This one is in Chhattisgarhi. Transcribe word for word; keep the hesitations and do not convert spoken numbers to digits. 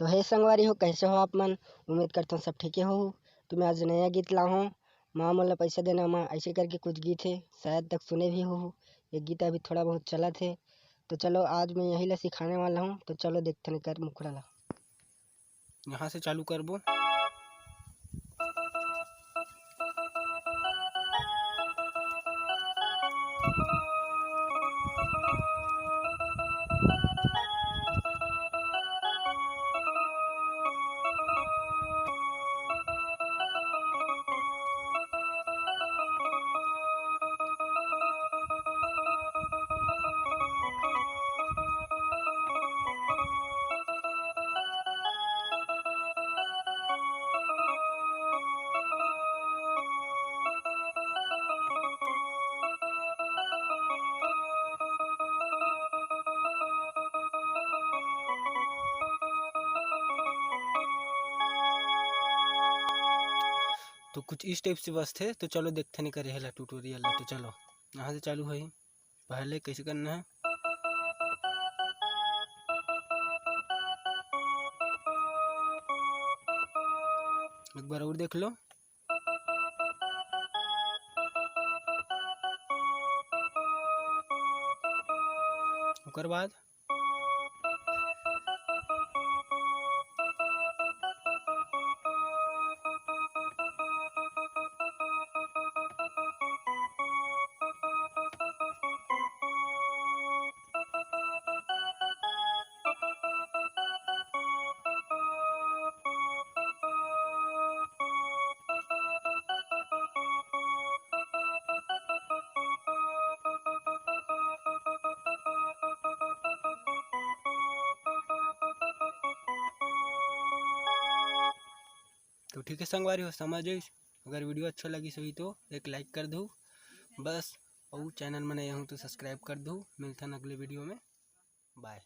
तो हे संगवारी हो, कैसे हो आप मन? उम्मीद करता हूँ सब ठीके हो। तो मैं आज नया गीत ला हूँ, माँ मोला पैसा देना माँ, ऐसे करके कुछ गीत है, शायद तक सुने भी हो। ये गीत अभी थोड़ा बहुत चलत है, तो चलो आज मैं यही ला सिखाने वाला हूँ। तो चलो देखते हैं कर मुखड़ा ला। यहाँ से चालू करबो। तो कुछ इस टाइप से बजथे। तो चलो देखते नहीं करे हला ट्यूटोरियल ला। तो चलो यहाँ से चालू होही। पहले कैसे करना है, एक बार और देख लो। ओकर बाद तो ठीक है संगवारी हो, समझ आइस। अगर वीडियो अच्छा लगिस होही तो एक लाइक कर दू बस, अउ चैनल में नया हो तो सब्सक्राइब कर दू। मिलथन अगले वीडियो में, बाय।